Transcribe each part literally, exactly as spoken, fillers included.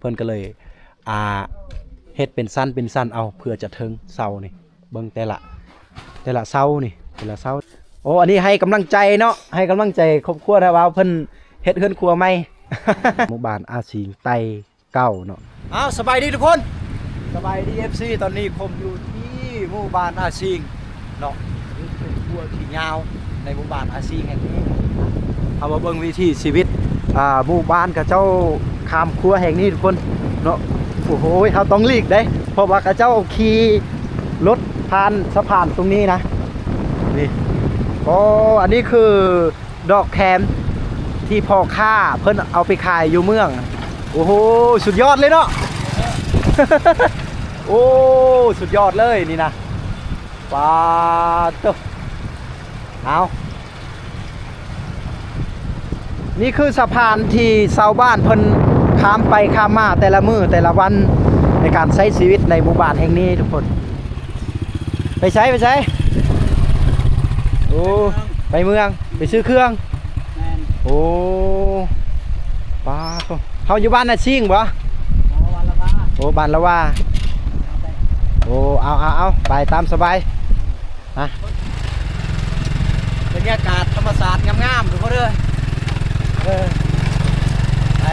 เพิ่นก็เลย อ่า เฮ็ดเป็นชั้นเป็นชั้นเอา เพื่อจะเถิงเสานี่ เบิ่งแต่ละ แต่ละเสานี่ แต่ละเสา โอ้ อันนี้ให้กำลังใจเนาะ ให้กำลังใจครอบครัวนะว่าเพิ่นเฮ็ดเฮือนครัวใหม่ หมู่บ้านอาสิงไตเก่าเนาะ อ้าว สบายดีทุกคน สบายดี เอฟซี ตอนนี้ผมอยู่ที่หมู่บ้านอาสิงเนาะ นี่เป็นครัวที่ยาวในหมู่บ้านอาสิงแห่งนี้ เอามาเบิ่งวิถีชีวิต อ่า หมู่บ้านเขาเจ้าข้ามครัวแห่งนี้ทุกคนเนาะ โอ้โห เขาต้องหลีกเด้ เพราะว่าเขาเจ้าขี่รถผ่านสะพานตรงนี้นะ นี่ ก็อันนี้คือดอกแคมที่พ่อค้าเพิ่นเอาไปขายอยู่เมือง โอ้โห สุดยอดเลยเนาะ โอ้ สุดยอดเลยนี่นะ ปาดโต เอา นี่คือสะพานที่ชาวบ้านเพิ่นข้ามไปข้ามมาแต่ละมื้อแต่ละวัน ในการใช้ชีวิตในหมู่บ้านแห่งนี้ทุกคน ไปไส ไปไส โอ้ ไปเมือง ไปซื้อเครื่อง แม่น โอ้ ปาดโต เฮาอยู่บ้านนาชิงบ่ อ๋อ บ้านละว่า โอ้ บ้านละว่า โอ้ เอา เอา เอา ไปตามสบาย นะ บรรยากาศธรรมชาติงามๆ ทุกคนเด้อ เออ ไป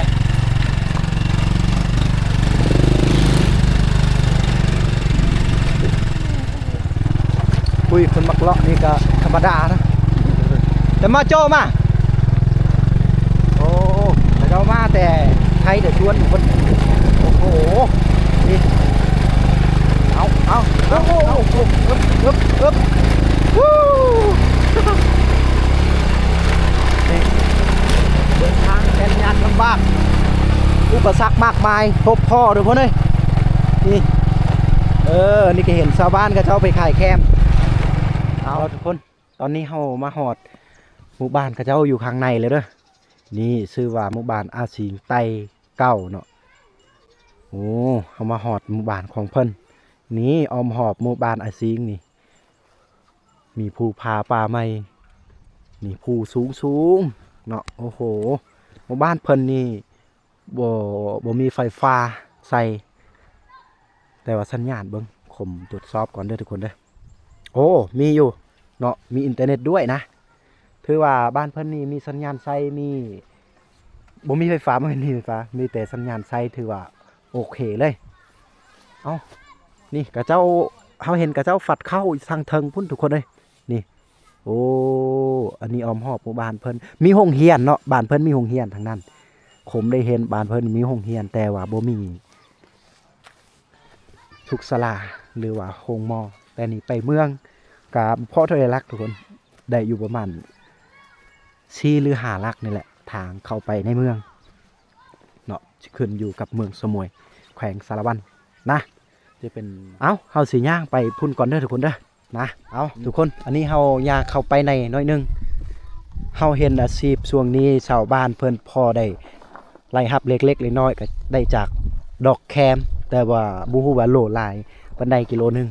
คุยคนมักเลาะนี่ก็ธรรมดานะ แต่มาโจ้มา โอ้ แต่เจ้ามาแต่ไทยแต่ชวนคน โอ้โห นี่ เอา เอา เอา เอา เอา เอิบ เอิบ เอิบ เอิบ ฮู้ นี่ เดินทางแสนยากลำบาก อุปสรรคมากมาย พบพ้อเด้อพ่อเอ้ย นี่ เออ นี่ก็เห็นชาวบ้านเขาเจ้าไปขายแคม เอาทุกคน ตอนนี้เฮามาฮอดหมู่บ้านเขาเจ้าอยู่ข้างในเลยเด้อ นี่ชื่อว่าหมู่บ้านอาสิงไตเก่าเนาะ โอ้ เฮามาฮอดหมู่บ้านของเพิ่น นี่อ้อมฮอบหมู่บ้านอาสิงนี่ มีภูผาป่าไม้ นี่ภูสูงๆ เนาะ โอ้โห หมู่บ้านเพิ่นนี่ บ่ บ่มีไฟฟ้าใส่ แต่ว่าสัญญาณเบิ่ง ผมตรวจสอบก่อนเด้อทุกคนเด้อ โอ้ มีอยู่เนาะ มีอินเทอร์เน็ตด้วยนะ ถือว่าบ้านเพิ่นนี่มีสัญญาณใช้ มี บ่มีไฟฟ้า บ่มีไฟฟ้า มีแต่สัญญาณใช้ ถือว่าโอเคเลย เอ้า นี่เขาเจ้า เฮาเห็นเขาเจ้าฝัดเข้าทางเทิงพุ้นทุกคนเอ้ย นี่ โอ้ อันนี้อ้อมฮอบหมู่บ้านเพิ่น มีโรงเรียนเนาะ บ้านเพิ่นมีโรงเรียนทั้งนั้น ผมได้เห็นบ้านเพิ่นมีโรงเรียน แต่ว่าบ่มีสุขศาลา หรือว่าโรงหมอ แต่นี่ไปเมือง ก็พอเท่าใดหลักทุกคน ได้อยู่ประมาณสี่หรือห้าหลักนี่แหละ ทางเข้าไปในเมือง เนาะ ขึ้นอยู่กับเมืองสมวย แขวงสารวันนะ จะเป็น เอ้า เฮาสิย่างไปพุ้นก่อนเด้อทุกคนเด้อ นะ เอ้า ทุกคน อันนี้เฮาย่างเข้าไปในหน่อยหนึ่ง เฮาเห็นอาชีพช่วงนี้ชาวบ้านเพิ่นพอได้รายรับเล็กๆน้อยๆ ก็ได้จากดอกแคม แต่ว่าบ่ฮู้ว่าโลหลายปานใดกิโลหนึ่ง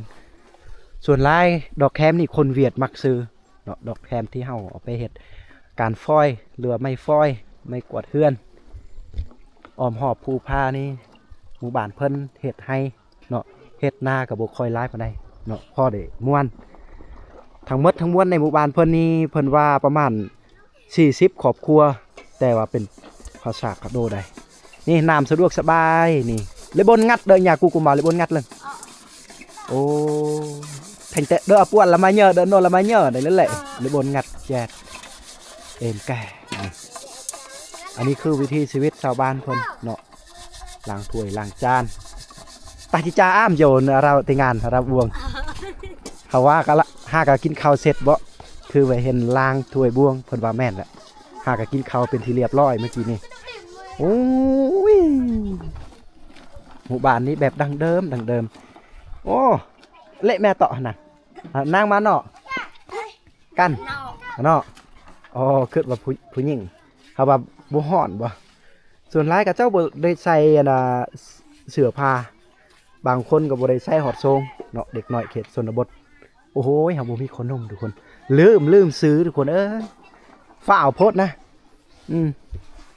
ส่วนหลายดอกแคมนี่คนเวียดมักซื้อเนาะ ดอกแคมที่เฮาเอาไปเฮ็ดการฟอย หรือว่าไม้ฟอย ไม้กวาดเฮือน อ้อมฮอบภูผานี่ หมู่บ้านเพิ่นเฮ็ดไร่เนาะ เฮ็ดนาก็บ่ค่อยหลายปานใดเนาะ พอได้ม่วน ทั้งหมดทั้งมวลในหมู่บ้านเพิ่นนี่ เพิ่นว่าประมาณสี่สิบครอบครัว แต่ว่าเป็นภาษาคาโดได้ นี่น้ำสะดวกสบาย นี่ เลยบ่งัดเด้อ ยากูกูมาเลยบ่งัดเลย โอ้ thành tệ đỡ puan là mai nhờ, đỡ nô là mai nhờ, đấy là lệ, เลยบ่งัดแจด เอ็นแก่ อันนี้คือวิถีชีวิตชาวบ้านเพิ่นเนาะ ล้างถ้วยล้างจาน ตาจิจาอ้ามโยน เราแต่งาน เราบวง เขาว่าก็ละ หากะกินข้าวเสร็จบ่ คือไปเห็นล้างถ้วยบวง เพิ่นว่าแม่นแหละ หากะกินข้าวเป็นที่เรียบร้อยเมื่อกี้นี่ โอ้ย หมู่บ้านนี้แบบดั้งเดิม ดั้งเดิม โอ้ เละแม่เตาะหั่นนะ อ่ะ นางมาเนาะ กัน เนาะ อ๋อ คิดว่าผู้ ผู้หญิง เขาว่าบ่ฮ้อนบ่ ส่วนหลายเขาเจ้าบ่ได้ใส่อันน่ะ เสื้อผ้า บางคนก็บ่ได้ใส่ฮอดโซงเนาะ เด็กน้อยเขตชนบท โอ้โห เฮาบ่มีขนมทุกคน ลืม ลืมซื้อทุกคนเอ้ย ฟ้าวโพดนะ อืม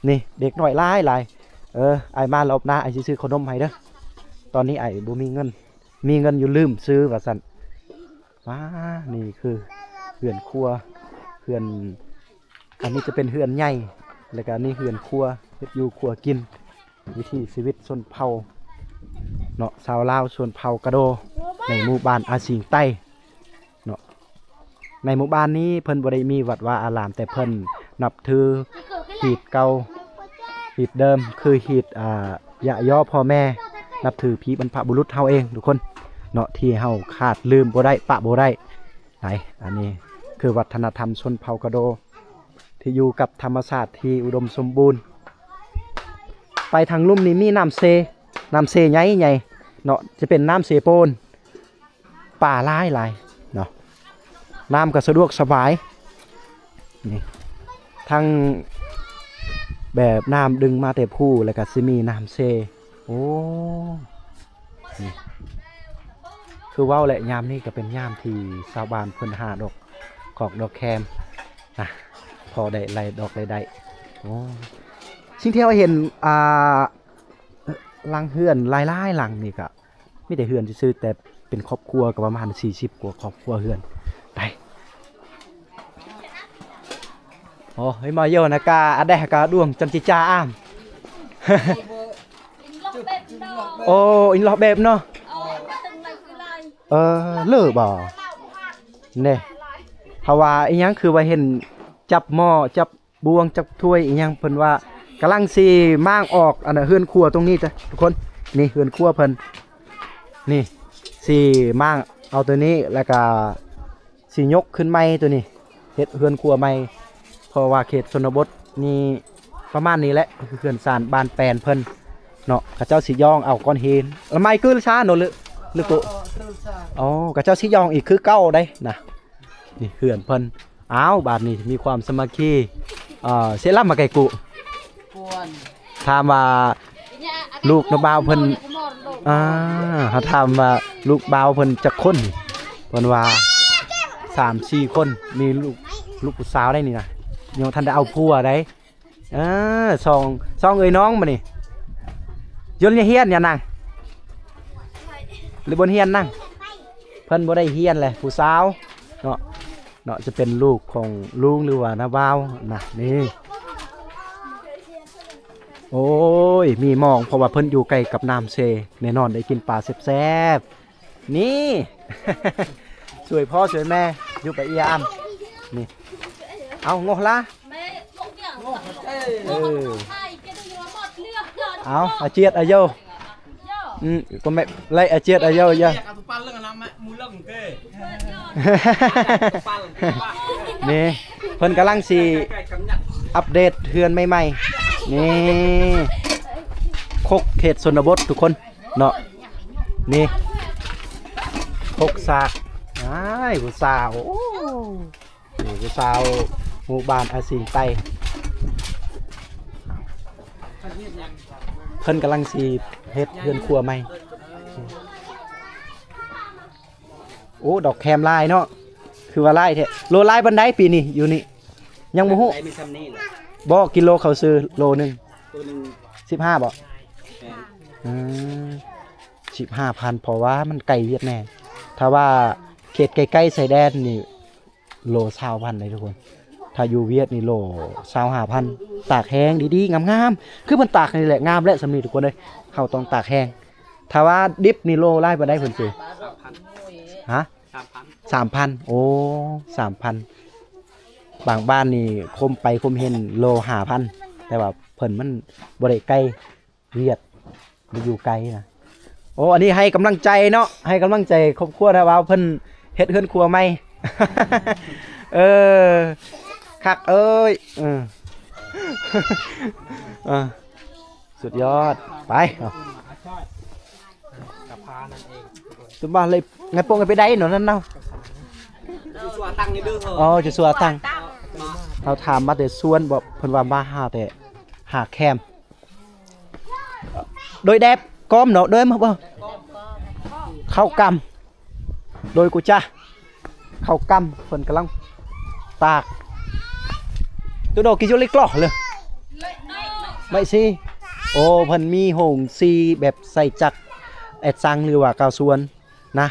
นี่ เด็กน้อยหลายหลาย เออ อ้ายมารอบหน้าอ้ายสิซื้อขนมให้เด้อ ตอนนี้อ้ายบ่มีเงิน มีเงินอยู่ลืมซื้อว่าซั่น ว้า นี่คือเฮือนครัว เฮือน อันนี้จะเป็นเฮือนใหญ่ แล้วก็อันนี้เฮือนครัว เฮ็ดอยู่ครัวกิน วิถีชีวิตชนเผ่าเนาะ ชาวลาวชนเผ่ากะโด ในหมู่บ้านอาสิงไต้เนาะ ในหมู่บ้านนี้เพิ่นบ่ได้มีวัดวาอาราม แต่เพิ่นนับถือฮีตเก่า ฮีตเดิม คือฮีต อ่า ยะยอพ่อแม่ นับถือผีบรรพบุรุษเฮาเองทุกคนเนาะ ที่เฮาขาดลืมบ่ได้ ปะบ่ได้ ไหน อันนี้คือวัฒนธรรมชนเผ่ากะโด ที่อยู่กับธรรมชาติที่อุดมสมบูรณ์ ไปทางลุ่มนี้มีน้ำเซ น้ำเซใหญ่ๆเนาะ จะเป็นน้ำเซโปน ปลาหลายๆเนาะ น้ำก็สะดวกสบาย นี่ ทั้งแบบน้ำดึงมาแต่ภูแล้วก็สิมีน้ำเซ โอ้ นี่ คือเว้าแหละ ยามนี้ก็เป็นยามที่ชาวบ้านเพิ่นหาดอกกอกดอกแคมนะ พอได้ไล่ดอกไล่ได้ โอ้ สิ่งที่เราเห็น อ่า หลังเฮือนหลายๆหลังนี่ก็มีแต่เฮือนซื่อๆ แต่เป็นครอบครัวก็ประมาณสี่สิบกว่าครอบครัวเฮือน ไป โอ้ย มาเยอะนะกา อะแดะกาดวงจันจิจาอาม โอ้ อินลอแบบเนาะ เออ เลิกบ่ เนี่ย เพราะว่าอีหยังคือว่าเห็นจับหม้อ จับบ่วง จับถ้วยอีหยัง เพิ่นว่ากำลังสิม้างออก อันน่ะ เฮือนครัวตรงนี้จ้ะทุกคน นี่เฮือนครัวเพิ่น นี่ สิม้างเอาตัวนี้ แล้วก็สิยกขึ้นใหม่ตัวนี้ เฮ็ดเฮือนครัวใหม่ เพราะว่าเขตชนบทนี่ประมาณนี้แหละ คือเฮือนซานบ้านแปนเพิ่นเนาะ เขาเจ้าสิย่องเอาก้อนหิน แล้วไม้กึลซาเนาะ หรือ หรือโกะ อ๋อ เขาเจ้าสิย่องอีกคือเก่าได้นะ นี่เฮือนเพิ่น อ้าว บาดนี้มีความสามัคคี เอ่อ เซรามาไกกุ ถามว่าลูกน้องบ่าวเพิ่น อ่า เขาถามว่าลูกบ่าวเพิ่นจักคน เพิ่นว่าสามสี่คน มีลูก ลูกผู้สาวได้นี่นะ ยังทันได้เอาผัวได้ เออ สอง สองเอ้ยน้องมานี่ ยนต์เฮียนอย่านาง หรือบ่เฮียนนาง เพิ่นบ่ได้เฮียนเลย ผู้สาวเนาะ เนาะ จะเป็นลูกของลุงหรือว่าน้าบ่าวนะ นี่ โอ้ย มีหม่อง เพราะว่าเพิ่นอยู่ใกล้กับน้ำเซ แน่นอนได้กินปลาแซ่บๆ นี่ ช่วยพ่อช่วยแม่ อยู่กับอีอาม นี่ เอางอละ เออ เอา อาเจียดอาโย อืม ก็ไม่ไล่อาเจียดอาโย อย่า นี่ เพิ่นกำลังสิอัปเดตเฮือนใหม่ๆ นี่ คกเขตชนบททุกคนเนาะ นี่ คกสาก อ้าย ผู้สาว โอ้ นี่ผู้สาวหมู่บ้านอาสิงไต เพิ่นกำลังสิเฮ็ดเฮือนครัวใหม่ โอ้ ดอกแคมหลายเนาะ คือว่าหลายแท้ โลหลายปานใดปีนี้อยู่นี่ ยังบ่ฮู้ ได้มีซ้ำนี่แหละ บ่ กิโลเขาซื้อโลหนึ่ง ตัวหนึ่ง สิบห้าบ่ แพง อืม สิบห้าพัน เพราะว่ามันไกลเวียดแน่ ถ้าว่าเขตใกล้ๆชายแดนนี่ โลซาวพันเลยทุกคน ถ้าอยู่เวียดนี่โลซาวห้าพัน ตากแห้งดีๆ งามๆ คือเพิ่นตากนี่แหละ งามและสำนีทุกคนเลย เฮาต้องตากแห้ง ถ้าว่าดิบนี่โลหลายปานใดเพิ่นซื้อ ฮะ สามพัน สามพัน โอ้ สามพัน บางบ้านนี่คมไปคมเห็นโลห้าพัน แต่ว่าเพิ่นมันบ่ได้ไกล เวียด บ่อยู่ไกลนะ โอ้ อันนี้ให้กำลังใจเนาะ ให้กำลังใจครอบครัวนะว่าเพิ่นเฮ็ดเฮือนครัวใหม่ เออ คักเอ้ย เออ เออ สุดยอด ไป เอา กับพานั่นเอง ตุ้มบ้าเลย ไงโป้งไงไปได้เนาะนั่นเนาะ จะชัวตั้งนี่เด้อเหรอ อ๋อ จะชัวตั้ง เขาถามมาแต่สวน บอกเพิ่นว่ามาหาแต่ หาแคม โดยแดบก้อมเนาะ โดยมาบ่ เข้ากำ โดยกูจ้า เข้ากำ เพิ่นกำลังตาก ตัวดอกกิโยเล็กกลอเลย ไม่สิ โอ้ เพิ่นมีโฮงสีแบบใส่จักรแอดซังหรือว่ากาวสวนนะ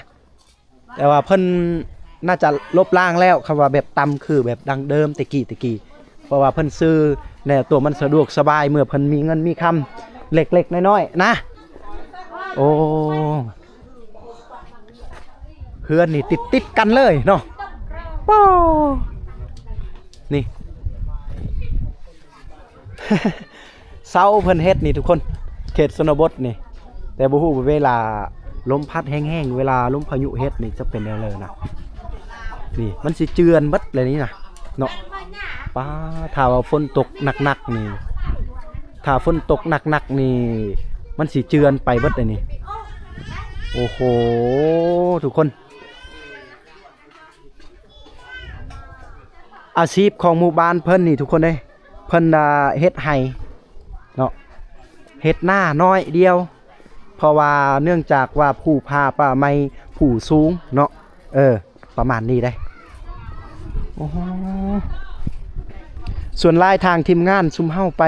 แต่ว่าเพิ่นน่าจะลบล้างแล้ว คำว่าแบบตำคือแบบดั้งเดิมแต่กี้แต่กี้ เพราะว่าเพิ่นซื้อแนวตัวมันสะดวกสบายเมื่อเพิ่นมีเงินมีคำเล็กๆน้อยๆนะ โอ้ เฮือนนี่ติดติดกันเลยเนาะ โอ้ นี่ เสาเพิ่นเฮ็ดนี่ทุกคน เขตชนบทนี่ แต่บ่ฮู้ว่าเวลาลมพัดแฮงๆ เวลาลมพายุเฮ็ดนี่จะเป็นแนวใดนะ นี่มันสิเจือนเบิดเลยนี่นะ เนาะ ป๊า ถ้าว่าฝนตกหนักๆนี่ ถ้าฝนตกหนักๆนี่ มันสิเจือนไปเบิดเลยนี่ โอ้โห ทุกคน อาชีพของหมู่บ้านเพิ่นนี่ทุกคนเอ้ย เพิ่นน่ะเฮ็ดไฮ่เนาะ เฮ็ดนาน้อยเดียว เพราะว่าเนื่องจากว่าภูผาป่าไม้ภูสูงเนาะ เออ ประมาณนี้เด้ โอ้โห ส่วนหลายทางทีมงานซุมเฮาไป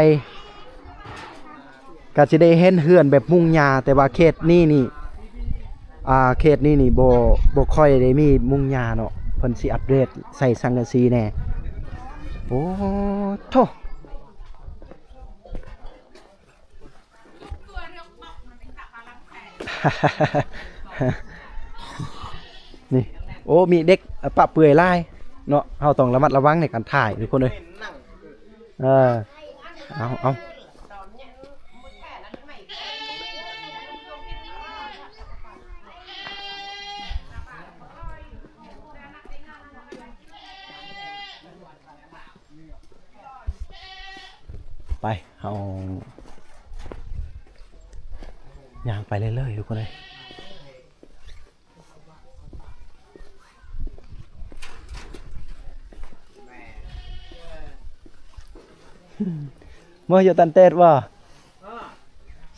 ก็สิได้เห็นเฮือนแบบมุงหญ้า แต่ว่าเขตนี้นี่ อ่า เขตนี้นี่บ่ บ่ค่อยได้มีมุงหญ้าเนาะ เพิ่นสิอัปเดตใส่สังกะสีแหน่ โอ้โธ่ นี่ โอ้ มีเด็กปะเปื่อยหลายเนาะ เฮาต้องระมัดระวังในการถ่ายทุกคนเอ้ย เออ เอา เอา ไป เอา ย่างไปเรื่อยๆทุกคนเลย เมื่ออยู่ตันเตดบ่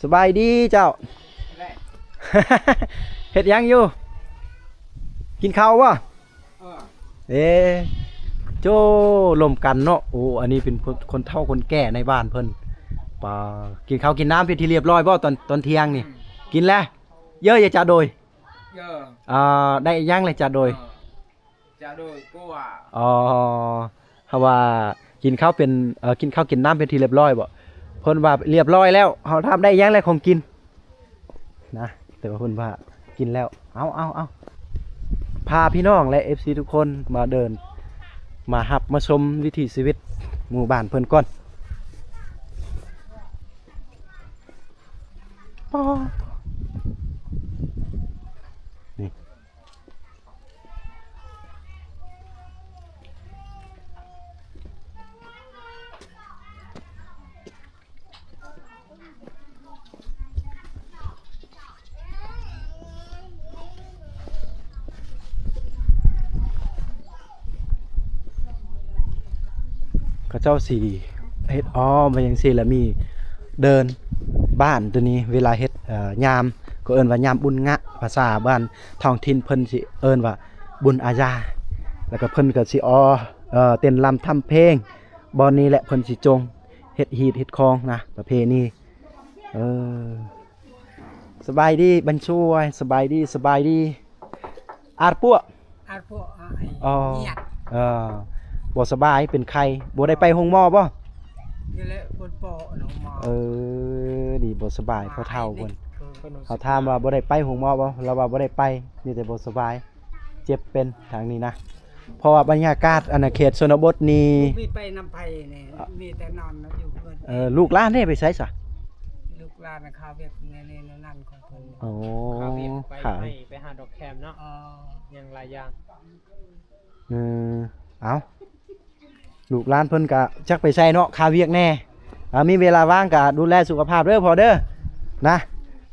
สบายดีเจ้า เฮ็ดหยังอยู่ กินข้าวบ่ เอ๊ะ โจ้ ลมกันเนาะ โอ้ อันนี้เป็นคน คนเฒ่าคนแก่ในบ้านเพิ่น ปา กินข้าวกินน้ำเป็นที่เรียบร้อยบ่ ตอน ตอนเที่ยงนี่ กินแล้ว เยอะอย่าจะโดย เยอะ อ่า ได้หยังเลยจะโดย เออ จะโดยกว่า อ๋อ เฮาว่ากินข้าวเป็น เอ่อ กินข้าวกินน้ำเป็นที่เรียบร้อยบ่ เพิ่นว่าเรียบร้อยแล้ว เฮาถามได้หยังแล้วของกิน นะ แต่ว่าเพิ่นว่ากินแล้ว เอา เอา เอา พาพี่น้องและ เอฟซี ทุกคนมาเดิน มาฮับมาชมวิถีชีวิตหมู่บ้านเพิ่นก่อน ป๊าด นี่ เขาเจ้าสิเฮ็ดอ้อมไปจังซี่ แล้วมีเดินบ้านตัวนี้ เวลาเฮ็ด เอ่อ ยาม ก็เอิ้นว่ายามบุญงะ ภาษาบ้านท้องถิ่นเพิ่นสิเอิ้นว่าบุญอาญา แล้วก็เพิ่นก็สิอ้อ เอ่อ เต้นรำทำเพลง บ่อนนี้แหละเพิ่นสิจงเฮ็ดฮีตเฮ็ดคองนะ ประเพณี เออ สบายดีบัญชวย สบายดี สบายดี อาดปวก อาดปวก อ่ะ ไอ้ อ๋อ เงียบ เออ บ่สบาย เป็นไข้ บ่ได้ไปโรงหมอบ่ นี่แหละ ปวดปอดออกมา เออ นี่บ่สบาย พ่อเฒ่าเพิ่น เออ เขาถามว่าบ่ได้ไปโรงหมอบ่ ลาวว่าบ่ได้ไป มีแต่บ่สบาย เจ็บเป็นทางนี้นะ เพราะว่าบรรยากาศอาณาเขตชนบทนี่ มีไปนำไผนี่ อ่ะ มีแต่นอนอยู่เฮือน เออ ลูกหลานเด้ไปไสซะ ลูกหลานน่ะคาเวียกใน ในนั้นของเพิ่น อ๋อ คาเวียกไป ค่ะ ไป ไปหาดอกแคมเนาะ อ๋อ ยังหลายอย่าง เออ เอา ลูกหลานเพิ่นกะจักไปไสเนาะ คาเวียกแน่ อ่า มีเวลาว่างกะดูแลสุขภาพเด้อพ่อเด้อ นะ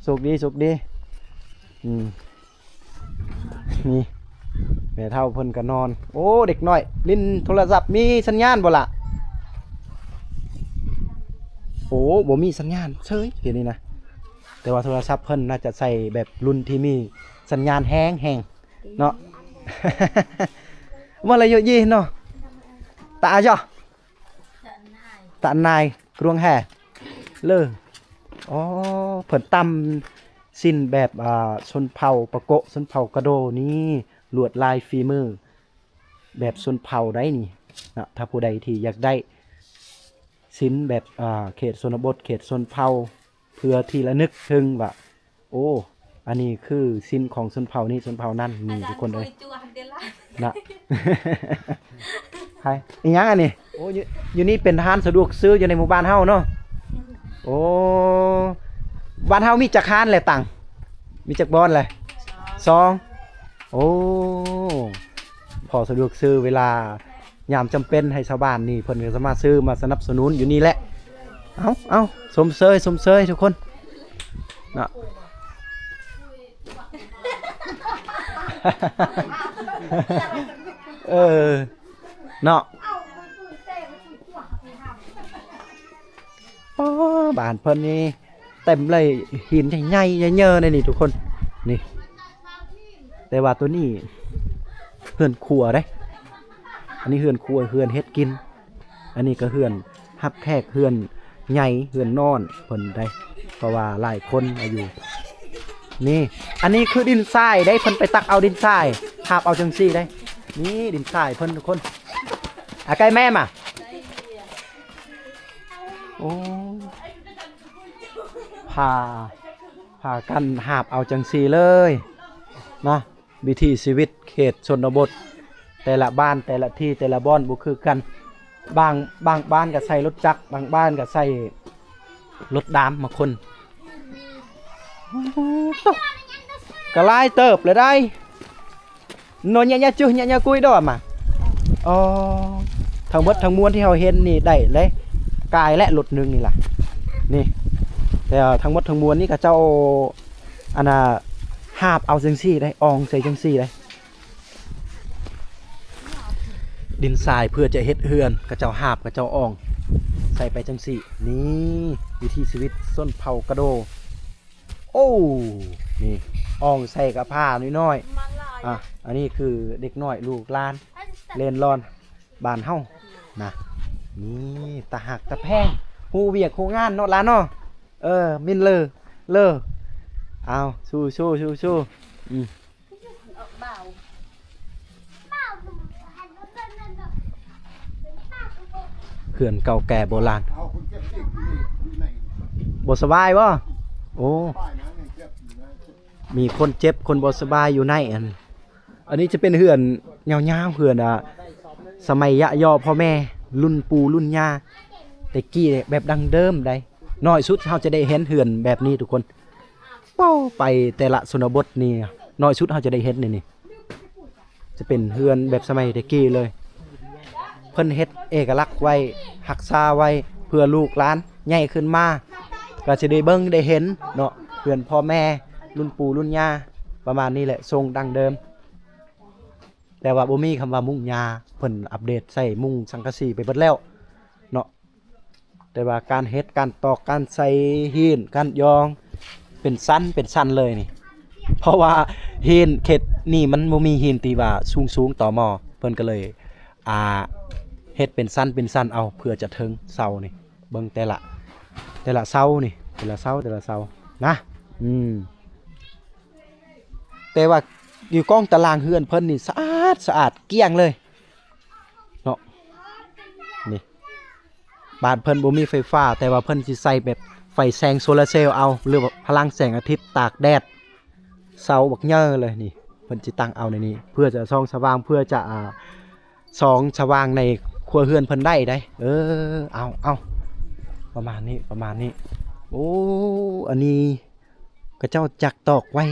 โชคดี โชคดี อืม นี่ แม่เฒ่าเพิ่นก็นอน โอ้ เด็กน้อย เล่นโทรศัพท์ มีสัญญาณบ่ล่ะ โอ้ บ่มีสัญญาณเฉย เดี๋ยวนี้นะ แต่ว่าโทรศัพท์เพิ่นน่าจะใส่แบบรุ่นที่มีสัญญาณแฮงแฮงเนาะ ว่าอะไรเยอะยี่เนาะ ตาจ้ะ ตานายกรวงแห่ เลอ อ๋อ เพิ่นตำสิ้นแบบ อ่า ชนเผ่าปะโกะ ชนเผ่ากะโด นี่ ลวดลายฝีมือ แบบชนเผ่าได้นี่นะ ถ้าผู้ใดที่อยากได้สิ้นแบบ อ่า เขตชนบท เขตชนเผ่า เพื่อที่ระลึกถึงว่า โอ้ อันนี้คือสิ้นของชนเผ่านี้ชนเผ่านั้น นี่ทุกคนเอ้ย นะ ใคร อีหยังอันนี้ โอ้ อยู่ อยู่นี่เป็นร้านสะดวกซื้ออยู่ในหมู่บ้านเฮาเนาะ โอ้ บ้านเฮามีจักร้านแหละตัง มีจักบ่อนแหละ สอง โอ้ พอสะดวกซื้อ เวลายามจำเป็นให้ชาวบ้านนี่ เพิ่นก็สามารถซื้อมาสนับสนุนอยู่นี่แหละ เอา เอา ชมเชย ชมเชยทุกคน เนาะ เออ เนาะ ป๊า บ้านเพิ่นนี่เต็มเลย หินใหญ่ๆ เยอะๆ เลยนี่ทุกคน นี่ แต่ว่าตัวนี้เฮือนครัวเด้ อันนี้เฮือนครัว เฮือนเฮ็ดกิน อันนี้ก็เฮือนรับแขก เฮือนใหญ่ เฮือนนอนเพิ่นได้ เพราะว่าหลายคนมาอยู่ นี่ อันนี้คือดินทรายได้ เพิ่นไปตักเอาดินทราย หาบเอาจังซี่ได้ นี่ดินทรายเพิ่นทุกคน อ่ะ ใกล้แม่มา โอ้ พา พากันหาบเอาจังซี่เลยนะ วิถีชีวิตเขตชนบท แต่ละบ้าน แต่ละที่ แต่ละบ่อนบ่คือกัน บาง บางบ้านก็ใส่รถจักร บางบ้านก็ใส่รถดำมาคน ก็หลายเติบเลยได้ โนเนียะจุเนียะกุยดอมา อ๋อ ทั้งหมดทั้งมวลที่เฮาเห็นนี่ได้เลย กายและรถหนึ่งนี่ล่ะ นี่ แต่ทั้งหมดทั้งมวลนี่เขาเจ้า อันน่ะ หาบเอาจังซี่ได้ อองใส่จังซี่ได้ ดินทรายเพื่อจะเฮ็ดเฮือน เขาเจ้าหาบ เขาเจ้าออง ใส่ไปจังซี่ นี่ วิถีชีวิตชนเผ่ากะโด โอ้ นี่ อองใส่กะพร้าน้อยๆ อ่ะ อันนี้คือเด็กน้อยลูกหลาน เล่นร่อนบ้านเฮานะ นี่ ตาฮักตาแพง ฮู้เวียกฮู้งานเนาะหลานเนาะ เออ มินเลอ เลอ เอา สู้ๆ สู้ๆ อืม เฮือนเก่าแก่โบราณ เอาคนเจ็บสิอยู่ใน บ่สบายบ่ โอ้ ป้ายนะยังเจ็บอยู่นะ มีคนเจ็บ คนบ่สบายอยู่ในอัน อันนี้จะเป็นเฮือนยาวๆ เฮือน อ่า สมัยยะยอพ่อแม่ รุ่นปู่รุ่นย่า แต่กี้แบบดั้งเดิมได้ น้อยสุดเฮาจะได้เห็นเฮือนแบบนี้ทุกคน เป้าไปแต่ละชนบทนี่ น้อยสุดเฮาจะได้เห็นนี่ นี่ จะเป็นเฮือนแบบสมัยแต่กี้เลย เพิ่นเฮ็ดเอกลักษณ์ไว้ รักษาไว้ เพื่อลูกหลานใหญ่ขึ้นมา ก็สิได้เบิ่งได้เห็นเนาะ เฮือนพ่อแม่ รุ่นปู่รุ่นย่า ประมาณนี้แหละ ทรงดั้งเดิม แต่ว่าบ่มีคำว่ามุงหญ้า เพิ่นอัปเดตใส่มุงสังกะสีไปเบิดแล้วเนาะ แต่ว่าการเฮ็ด การตอก การใส่หิน การยอง เป็นชั้น เป็นชั้นเลยนี่ เพราะว่าหินเขตนี่มันบ่มีหินที่ว่าสูงๆ ต่อหม้อ เพิ่นก็เลย อ่า เฮ็ดเป็นชั้น เป็นชั้นเอา เพื่อจะเถิงเสานี่ เบิ่งแต่ละ แต่ละเสานี่ แต่ละเสา แต่ละเสา นะ อืม แต่ว่าอยู่กองตารางเฮือนเพิ่นนี่สะอาด สะอาดเกลี้ยงเลย เนาะ นี่ บ้านเพิ่นบ่มีไฟฟ้า แต่ว่าเพิ่นสิใส่แบบไฟแสงโซลาร์เซลล์เอา หรือว่าพลังแสงอาทิตย์ตากแดด เสาบักใหญ่เลยนี่ เพิ่นสิตั้งเอาในนี้ เพื่อจะส่องสว่าง เพื่อจะ อ่า ส่องสว่างในครัวเฮือนเพิ่นได้ได้ เออ เอา เอา ประมาณนี้ ประมาณนี้ โอ้ อันนี้เขาเจ้าจักตอกไว้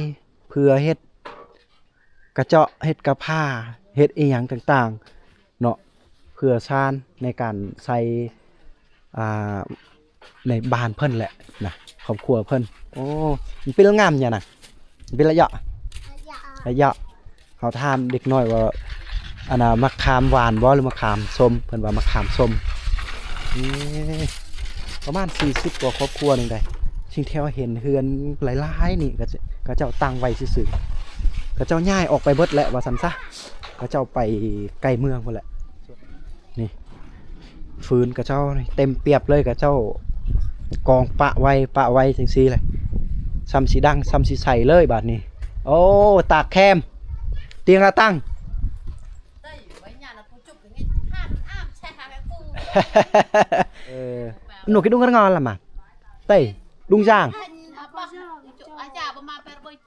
เพื่อเฮ็ด กะเจาะ เฮ็ดกะพร้า เฮ็ดอีหยังต่างๆ เนาะ เพื่อซานในการใส่ อ่า ในบ้านเพิ่นแหละนะ ครอบครัวเพิ่น โอ้ มันเป็นงามหยังนะ มันเป็นระยะ ระยะ เขาถามเด็กน้อยว่า อันน่ะ มะขามหวานบ่หรือมะขามส้ม เพิ่นว่ามะขามส้ม เอ๊ะ ประมาณสี่สิบกว่าครอบครัวหนึ่งได้ สิ่งที่เราเห็นเฮือนหลายๆนี่ก็จะ เขาเจ้าตั้งไว้ซื่อๆ เขาเจ้าย้ายออกไปเบิดแล้วว่าซั่นซะ เขาเจ้าไปไกลเมืองพุ้นแหละ นี่ ฟืนเขาเจ้านี่เต็มเปียบเลย เขาเจ้า กองปะไว้ปะไว้จังซี่แหละ ส่ำสิดัง ส่ำสิใสเลยบาดนี้ โอ้ ตากแคม เตียงละตั้ง เออ หนูกินดุงกระงอนละมา เต้ ดุงย่าง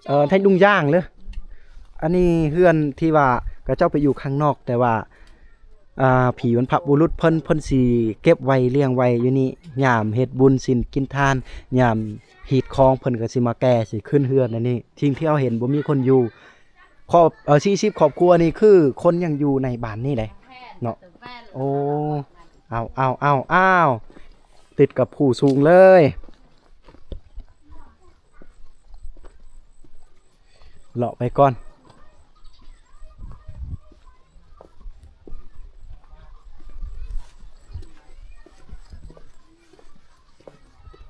เออ ท่านดุงย่างเลย อันนี้เฮือนที่ว่าเขาเจ้าไปอยู่ข้างนอก แต่ว่า อ่า ผีบรรพบุรุษเพิ่น เพิ่นสิเก็บไว้เลี้ยงไว้อยู่นี่ ยามเฮ็ดบุญศีลกินทาน ยามฮีดของเพิ่นก็สิมาแก่ สิขึ้นเฮือนอันนี้ สิ่งที่เฮาเห็นบ่มีคนอยู่ ครอบ เอ่อ สี่สิบครอบครัวนี่คือคนยังอยู่ในบ้านนี่เลยเนาะ โอ้ เอา เอา เอา เอา ติดกับภูสูงเลย เลาะไปก่อน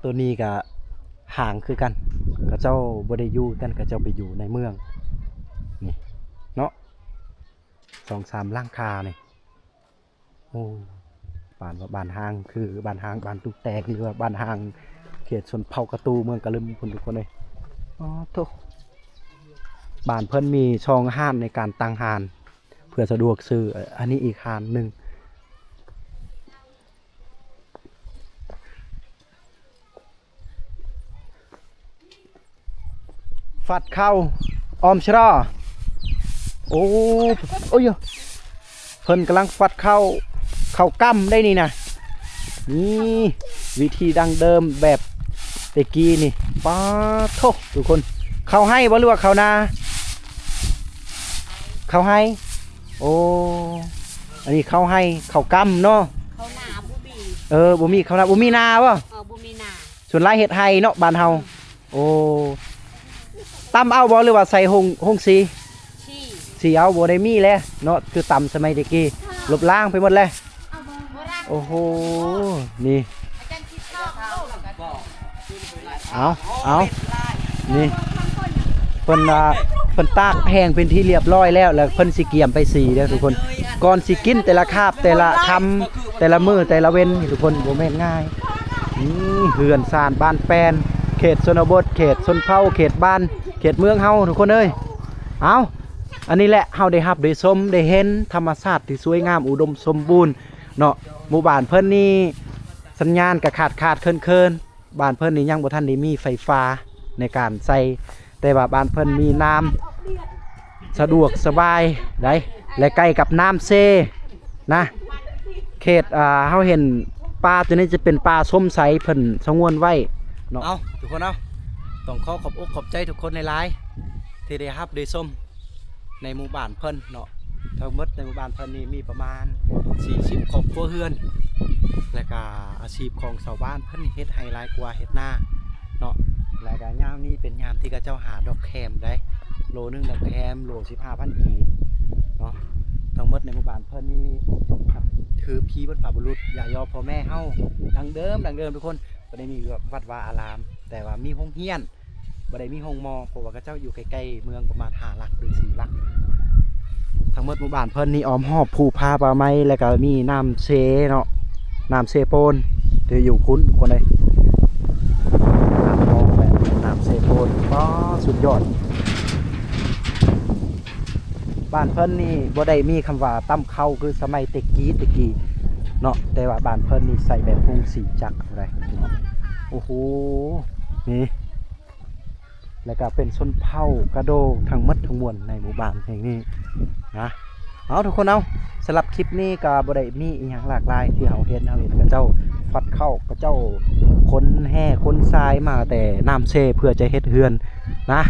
ตัวนี้ก็ห่างคือกัน เขาเจ้าบ่ได้อยู่กัน เขาเจ้าไปอยู่ในเมือง นี่ เนาะ สองสามหลังคานี่ โอ้ บ้านว่าบ้านฮ้าง คือบ้านฮ้าง บ้านตุ๊กแตก หรือว่าบ้านฮ้าง เขตชนเผ่ากะตู เมืองกะลึมพุ้นทุกคนเลย อ๋อ โธ่ บ้านเพิ่นมีช่องฮ้านในการตั้งฮ้าน เพื่อสะดวกซื้อ เอ่อ อันนี้อีกฮ้านหนึ่ง ฟัดข้าวออมชะรอ โอ้ โอ้ย เพิ่นกำลังฟัดข้าว ข้าวกล้ำได้นี่นะ นี่ วิธีดั้งเดิมแบบแต่กี้นี่ ป๊าดโธ่ ทุกคน ข้าวไฮ่บ่หรือว่าข้าวนา ข้าวไฮ่ โอ้ อันนี้ข้าวไฮ่ ข้าวกล้ำเนาะ ข้าวนาบ่มี เออ บ่มีข้าวนา บ่มีนาบ่ เออ บ่มีนา ส่วนหลายเฮ็ดไฮ่เนาะบ้านเฮา โอ้ ตำเอาบ่หรือว่าใส่ฮง ฮงสี สี สีเอา บ่ได้มีแล้วเนาะ คือตำสมัยแต่กี้ ลบล้างไปหมดแล้ว โอ้โห นี่ เอา เอา นี่ เพิ่นว่า เพิ่นตากแห้งเป็นที่เรียบร้อยแล้ว แล้วเพิ่นสิเกียมไปสีเด้อทุกคน ก่อนสิกินแต่ละคาบ แต่ละคำ แต่ละมื้อ แต่ละเว็นนี่ทุกคน บ่แม่นง่าย นี่เฮือนซานบ้านแปน เขตชนบท เขตชนเผ่า เขตบ้าน เขตเมืองเฮาทุกคนเอ้ย เอา อันนี้แหละ เฮาได้รับได้ชม ได้เห็นธรรมชาติที่สวยงามอุดมสมบูรณ์เนาะ หมู่บ้านเพิ่นนี่สัญญาณก็ขาดขาดเคินเคิน บ้านเพิ่นนี่ยังบ่ทันได้มีไฟฟ้าในการใช้ แต่ว่าบ้านเพิ่นมีน้ำสะดวกสบายได้ และใกล้กับน้ำเซนะ เขต อ่า เฮาเห็นป่าตัวนี้จะเป็นป่าส้มไซ เพิ่นสงวนไว้เนาะ เอา ทุกคนเอา ต้องขอขอบอกขอบใจทุกคนหลายๆ ที่ได้รับได้ชมในหมู่บ้านเพิ่นเนาะ ทั้งหมดในหมู่บ้านเพิ่นนี่มีประมาณสี่สิบครอบครัวเฮือน และก็อาชีพของชาวบ้านเพิ่นเฮ็ดไฮ่หลายกว่าเฮ็ดนาเนาะ และก็ยามนี้เป็นยามที่เขาเจ้าหาดอกแคมได้ โลหนึ่งดอกแคม โลสิบห้าพันกีบเนาะ ทั้งหมดในหมู่บ้านเพิ่นนี่ถือผีบรรพบุรุษ ย่าย่อพ่อแม่เฮา ดั้งเดิม ดั้งเดิมทุกคน บ่ได้มีวัดวาอาราม แต่ว่ามีโรงเรียน บ่ได้มีโรงหมอ เพราะว่าเขาเจ้าอยู่ใกล้ๆเมืองประมาณห้าหลักหรือสี่หลัก ทั้งหมดหมู่บ้านเพิ่นนี่อ้อมรอบภูผาป่าไม้ แล้วก็มีน้ำเซเนาะ น้ำเซโปน ที่อยู่พุ้นคนใด น้ำทองแบบน้ำเซโปน ป๊าด สุดยอด บ้านเพิ่นนี่บ่ได้มีคำว่าตำข้าวคือสมัยแต่กี้แต่กี้เนาะ แต่ว่าบ้านเพิ่นนี่ใส่แบบฮงสีจักรอะไร โอ้โห นี่ แล้วก็เป็นชนเผ่ากะโดทั้งหมดทั้งมวลในหมู่บ้านแห่งนี้นะ เอาทุกคนเอา สำหรับคลิปนี้ก็บ่ได้มีอีหยังหลากหลาย ที่เฮาเห็น เฮาเห็นเขาเจ้าฟัดข้าว เขาเจ้าขนแฮ่ขนทรายมาแต่น้ำเซเพื่อจะเฮ็ดเฮือนนะ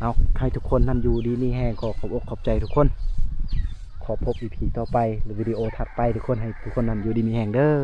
เอา ให้ทุกคนนั้นอยู่ดีมีแฮง ขอขอบอกขอบใจทุกคน ขอพบอีพีต่อไป หรือวิดีโอถัดไปทุกคน ให้ทุกคนนั้นอยู่ดีมีแฮงเด้อ